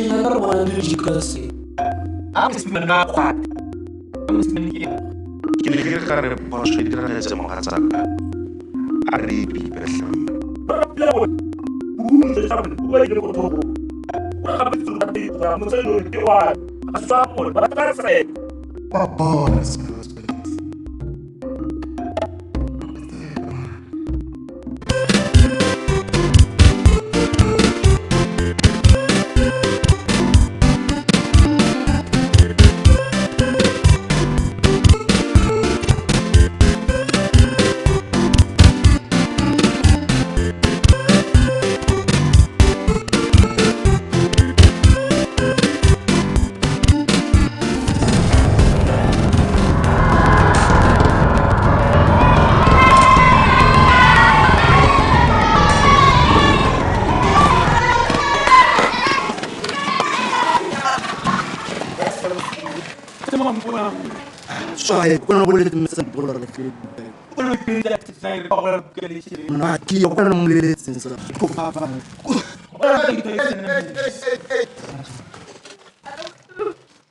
Ke ne ke re ka re phoso e diragetse mogatsaka. A re e bipe hle. Wa bona selo se.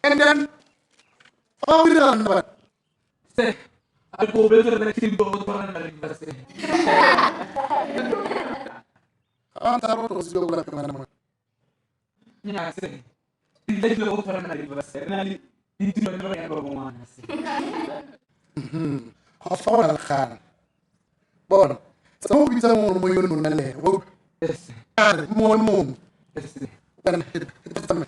And then, oh, we don't know. Bona, sa mo bitsa mongwe mo yone nna le ene. A re mongwe le mongwe. Wena, tsamaya.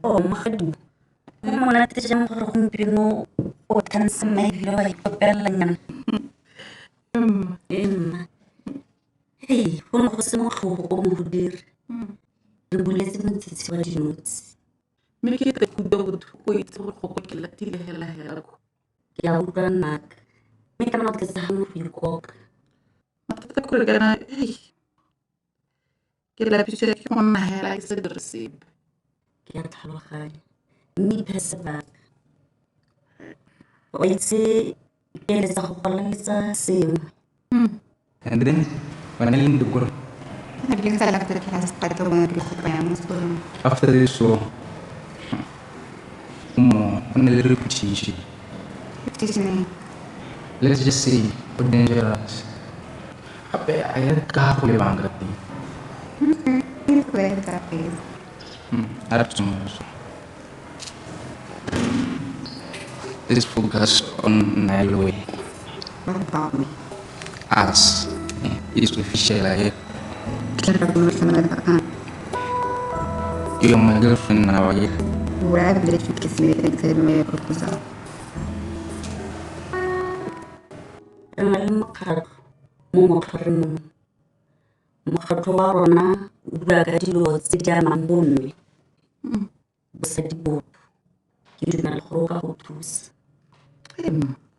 Oh, mogadimo go monate jang gore gompieno o thanse mma ebile wa ikopelelanyana ee mma hei go ne go se motlhogo ko modiri re buletse motshitshi wa dinotshi Mme ke te kutlwa botlhoko itse gore go ke latile hela hela ko. Ke a utlwa nnaka mme kana o tletse gangwe go ikoka. Mathata ke gore kana hei ke lapiswa ke go nna hela ke sa dire sepe. Ke a tlhaloganya mme iphe sebaka wa itse ke eletsa go golaletsa sengwe. And then when I go after this so mo o na le reputation. Let's just say o dangerous. Gape a ya ka go lebang ka teng. A re tsomose. Let's focus on Nile. Us is official. You're my girlfriend now. Yeah? Re na le mokgatlho mo mokgwarenong. Mokgatlho wa rona o bua ka dilo tse di amang bomme, bosadi botho. Ke dumela gore o ka go thusa.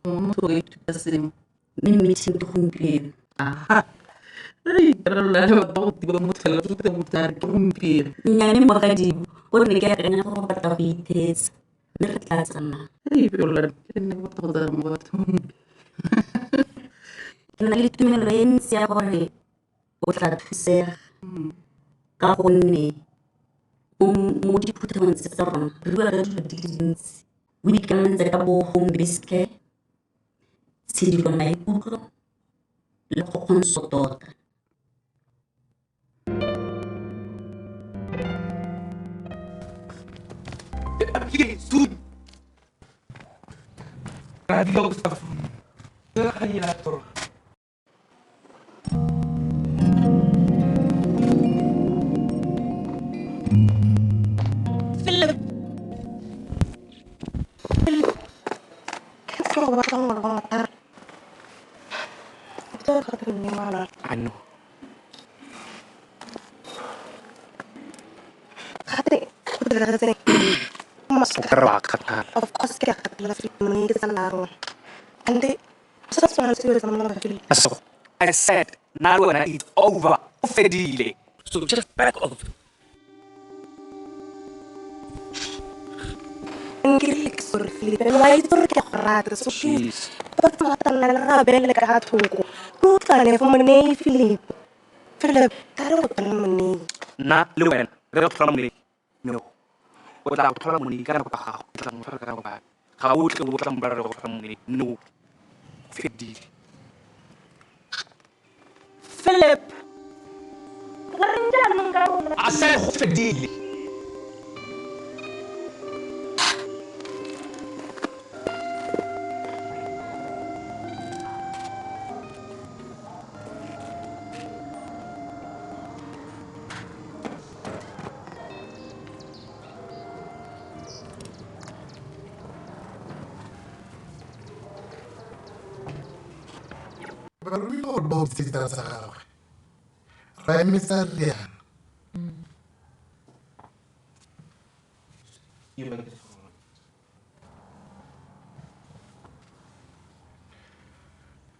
Motho o ka ithuta sengwe. Mme meeting ke gompieno. Aha. Ei, ke re lona le batla go tiba motho fela tsote motho a re ke gompieno. Nnyaa mme mogadimo gonne ke akanya gore o batla go ithetsa mme re tla tsamaya. Ei, Peolane, ke nne ke batla go tsamaya mo bathong. Ke na le tumelo e ntsi ya gore o tla thusega ka gonne mo diphuthegong tse tsa rona re bua ka dilo di le dintsi. O ikamantse ka bo home based care, tshidilo maikutlo le kgokgontsho tota. Philip. Philip. Ke go batla ngwana wa mathata. Ke tlo go mme wa lwala. I know. Gate go diragetseng? O ka re wa kgathala. Of course ke a kgathala Philip, monei ke tsala ya rona. Ante se tshwana le se o tsamaya le Philip. I said, nna le wena it's over. O fedile. So just back off. Nkile ke sorry Philip, wa itse gore ke a go rata, so please. Ba tsamaya nna le rabele ka ga thoko. Re utlwane fo monei Philip. Philip, ka re go tshwana monei. Nna le wena re go tlhola monei. No. O tla go tlhola monei ka nako ya gago. Ke tla mo tlhola ka nako ya ka. Ga o tle o tla mpolelela re go tlhola monei. No. O fedile. Philip. I said go fedile. Ba romile gore ba obisitse ditsala tsa gagwe. Ra emisa riana.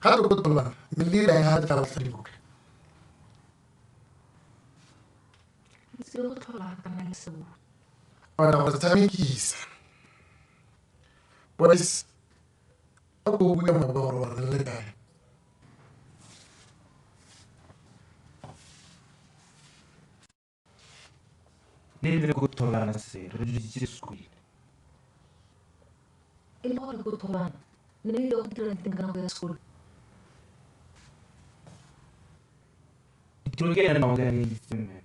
Ga re ko tolana, mme le ira eng ga re tla batla dibuka? Ke tsile go tlhola ka nna le seo. Ba batla go re tshamekisa. Boys, a ko bue mabaka gore wa re le kae. Ne le ko tholana se re dutse sekolo. E le gore ko tholana ne le ile go dira teng ka nako ya sekolo. Ditiro ke ena organizitse mme.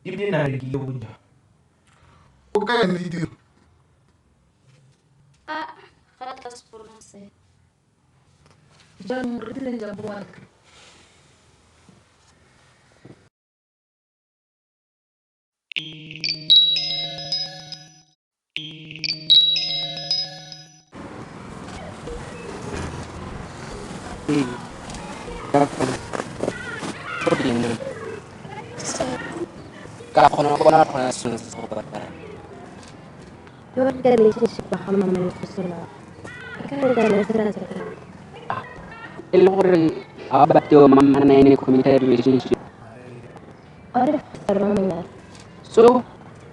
Ebile na re ke ile go ja. O kae le ditiro? Ah, ga tla sekolong se. Jaanong re direng jang bo ngwanaka? Ee, ka kgona go teng ka kgona go bona gona sengwe se se go patala. Ke gore ka relationship ya ga mama le Kgosola. Ka re ka le sera se. E le gore ga ba batle mama na ene committed relationship. Ore re mama. So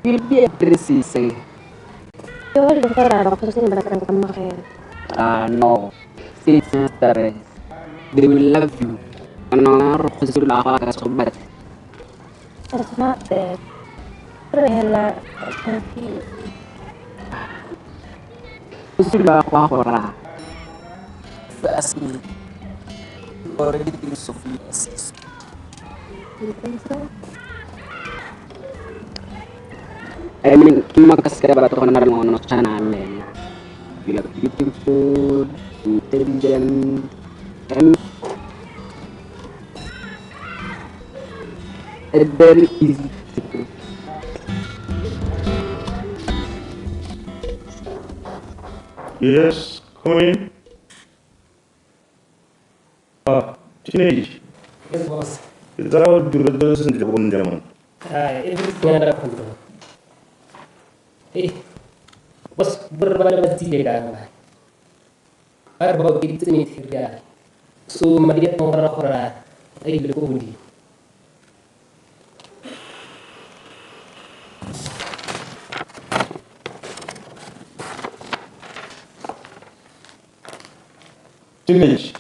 you'll be a princess. Ke gore le gore ba Kgosola ba tla nkamogela. Ah no. Sisters, they will love you. Kana re Kgosola ga ka se go batle. It's not that. Re hela confused. Kgosola go a go rata. Ask me. Already thinks of me as You think so? I mean, ke maka se ka batla go nna le ngwana o tshwana le wena. You are beautiful, intelligent, and very easy to do. Yes, come in. Ah, teenage. Yes, boss. Ke tsaya gore ditiro tse sentle ko ntle mona. Everything under control. Hey, boss, borre ba le ba tsile ka ba. Ba re ba okeditse material. So madi a teng go raya gore a ile ko godimo. Teenage.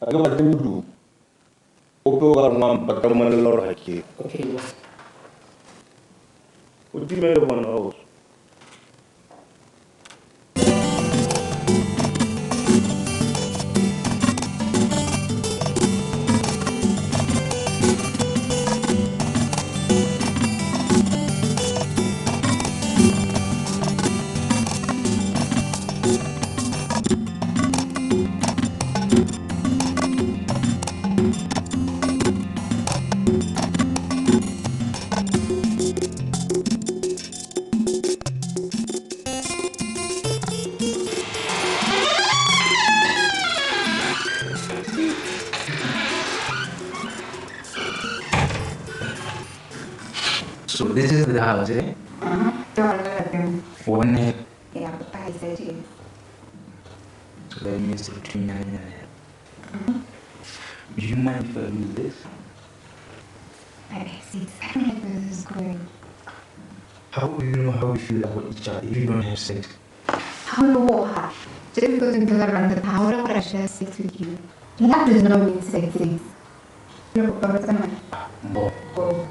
Ga ke batle modumo. Ope o ka reng wa mpata mmolelela gore ga ke. Okay, boss. O time lebone ga o tswa. So this is the house, eh? One head. Yeah, but I said yes. So that means between 9 and Do you mind if I use this? I see. I don't like where this is going. How will you know how we feel about each other if you don't have sex? How no ha? Just because you feel around the power of Russia sex with you. That does not mean sex. Bo. Go.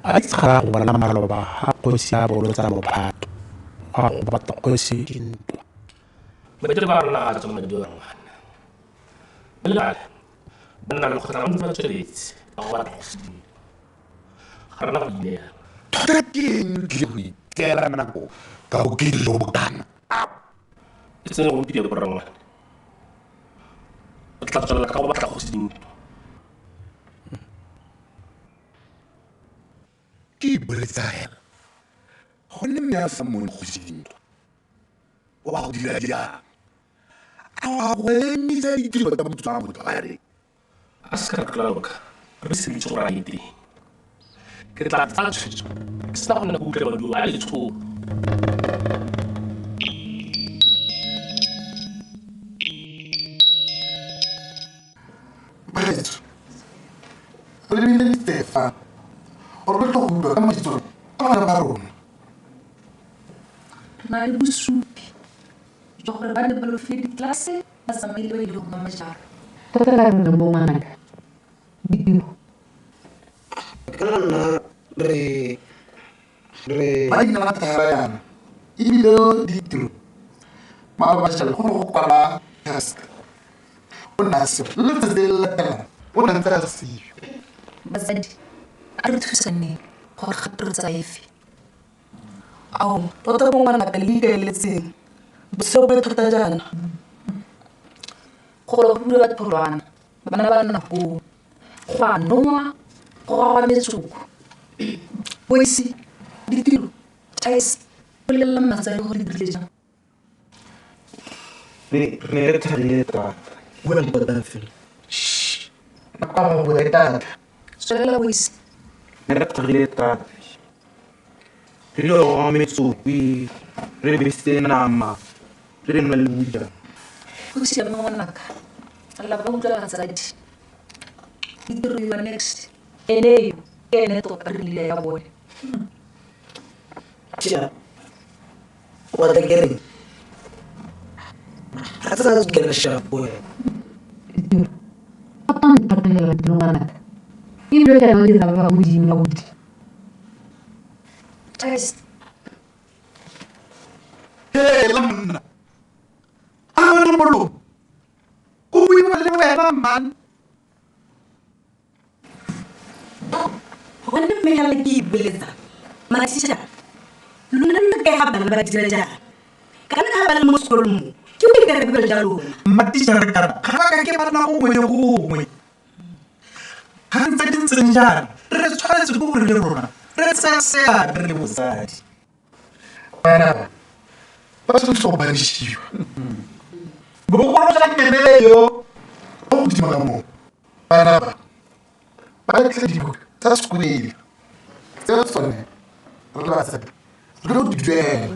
A itse ga go bona maloba ga kgosi a bolotsa mophato ga go batla kgosi dintwa. Tota ke eng tlile go itseela nako ka bokete jo bo kana? Ke ipoletsa hela gonne mme a sa mmone kgosi dintwa o ba go dira jang? A wa go emisa ditiro tsa motho wa motho a re a se ka tlola re se itse gore a ete. Ke tla tsaya tshwetso ke sena go nna ke utlwa maduo a letsholo. Bagaetsho, re lebile ditsefa gore re tlo go bua ka maitsholo a bana ba rona. Re na le bosupi jwa gore ba ne ba lofile ditlelase ba tsamaile ba ile go nwa majalwa. Tota ka reng bo ngwanaka? Ditiro. Kana nna re Ba inela thata yana ebile ditiro maloba jalo go ne go kwala test. O ne a seo le letsatsi le le latelang o ne a ntse a seo. Batsadi, a re thusaneng gore gape re tsaye efe. Ao, tota bo ngwanaka le ikaeletseng. Botshelo bo thata jaana. Go go bua tholwana, bana ba nna koo. Go a nowa, go gogwa metsoko. Boise, ditiro, Tice, bolelela matsadi gore di dirile jang. Re ne re thabile thata. Bua le tota fela. Nako ya go bua e tla. Tswelela Boise. Ne re thabile thata. Re ile go goga metsoko, re besitse nama, re nwa le bojalwa. Go siame ngwanaka, lelapa ba utlwa batsadi. Ditiro you are next. Ene yo ke ene tota re rile ya bone. Tja, wa tla ke reng? Ga tsa ke re shapo wena. Tota nthatela pelo ngwanaka. Ebile ke a dira ba bangwe dinaodi. Test. Hela monna. A re molomo. Go buiwa le wena man. Gone mme hela ke ipoletsa. Matitjhere, lona le kae ga bana ba dira jaana? Kana ga ba le mo sekolong mo, ke boikarabelo jwa lona. Matitjhere kana ga ba ka ke ba nna gongwe le gongwe. Ga ntse di ntseng jaana, re tshwanetse ke gore le rona re tseye seabe re le botsadi. Bana ba ba tshwanetse go banishiwa. Bogolo jang ene yo. Mo godimo ga moo, bana ba ba letle dibuka tsa sekolo tseo tsone re le batsadi re lo di duela.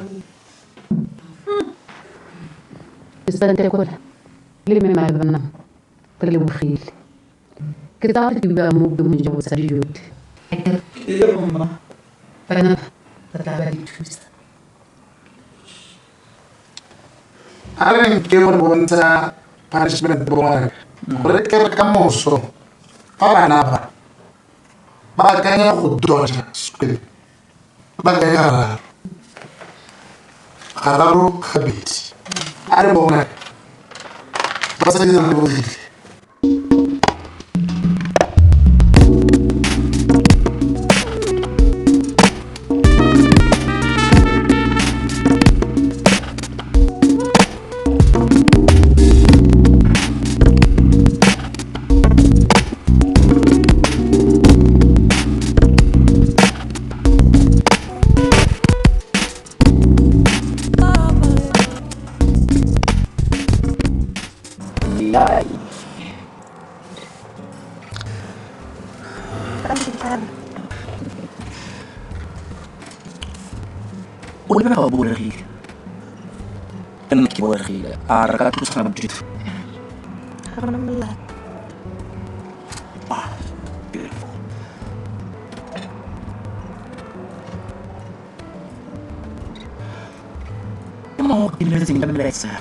Mr. Ntekola le mme Malebana re lebogile. Ke tsaya gore ke bua mo boemong jwa botsadi jotlhe. Ee mma. Bana ba re tla ba di thusa. A re nke go bontsha punishment bo ngwanaka gore ke re ka moso fa bana ba ba akanya go dodge sekolo ba akanya gararo gararo gabedi a re bo ngwanaka ba sa re lebogile. O lebega o boregile. Le nna ke boregile. A re ka tlosana bodutu? Ga gona molato. Wow, beautiful. Ke mo ke dumetseng ka melaetsa.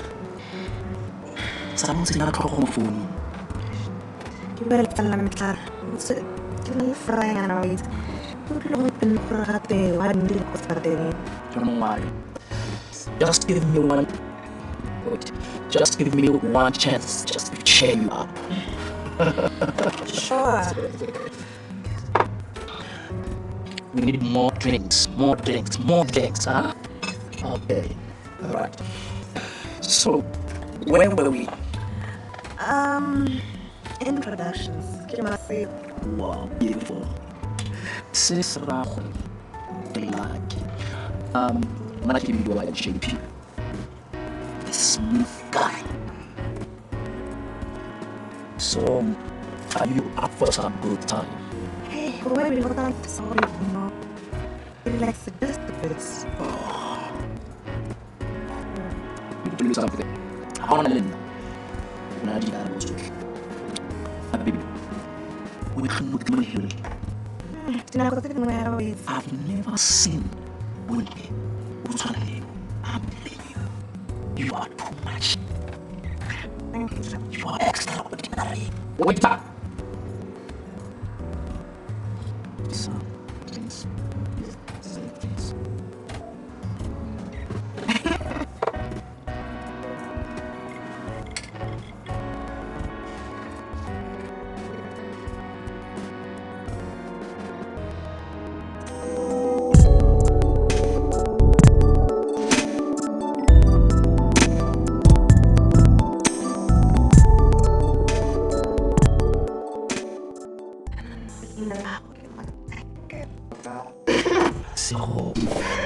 Sa mo tsenya tlhogo mo founung. Ke bua le tsala metlhara. Ke na le frayana wa itse. Ke utlwile go ipela gore gape wa nnile ko seterateng. Just give me one. Wait, just give me one chance just to cheer you up. Sure. We need more drinks, more drinks, more drinks, huh? Okay, all right. So, where were we? Introductions. Ke Masego. Wow, beautiful. Sis Rago, like, nna ke bidiwa JP. The smooth guy. So, are you up for some good time? Hey, gongwe ebile go tla nthusa gore no. Relax just a bit. Oh. You need to do something. Ha ona le nna. O na le dikarabo tsotlhe. Baby, o ikgannwe ke monehelo. Dinako tse dingwe ha o itse. I've never seen bontle bo tshwana le bo. I'm telling you, you are too much. Thank you. You are extraordinary. Wait up. Some drinks. Some drinks.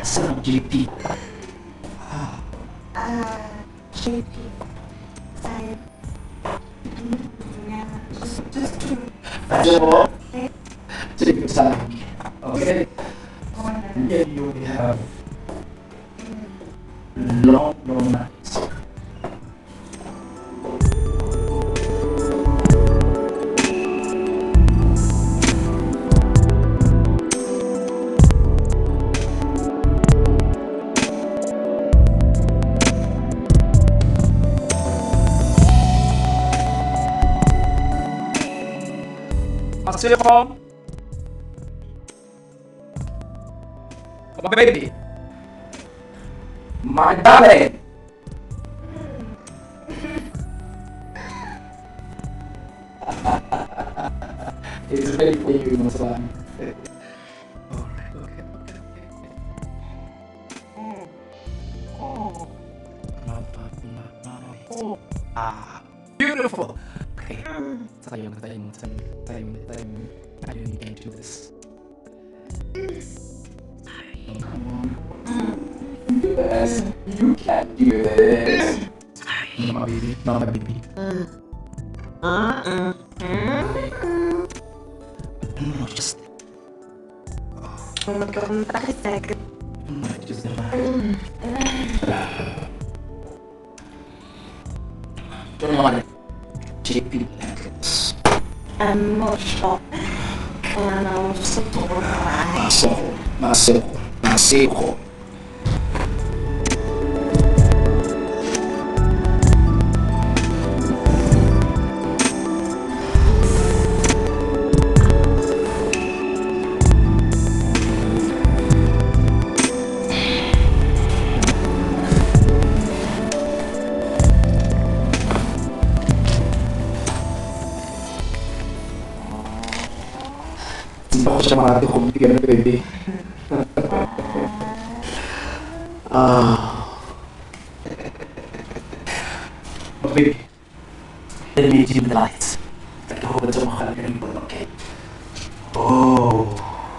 So, JP. JP. Just to take your time. Okay. Yeah, you have long, long nights. Masego. My baby. My darling. It's ready for you, my son. Alright, okay, okay, okay. Ah, beautiful. Okay. Time, time, time, time, time. I didn't get to this. Come on. Yes, you can do this. Not my baby, not my baby. No, just. Just don't want JP blankets. Masego, Masego, Masego. Nta go ja monate gompieno baby. Ah. Oh, baby. Let me dim the lights. Okay. Oh,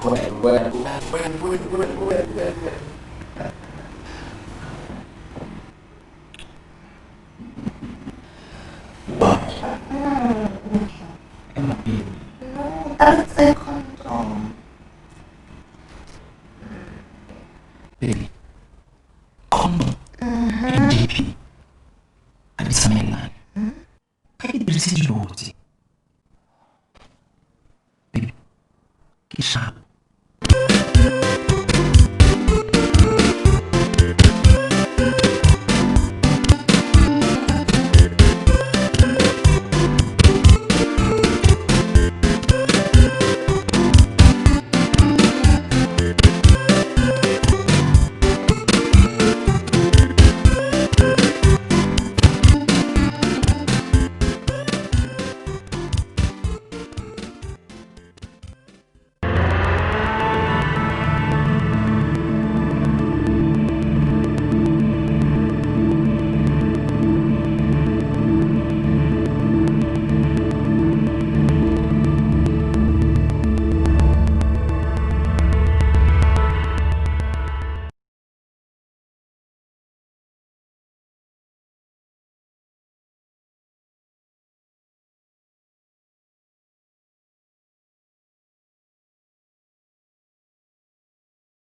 well, well, well, well, well, well, well, well, well. Baby, condom and JP ga di tsamaelane. Ga ke dirise dilo tse. Baby, ke sharp.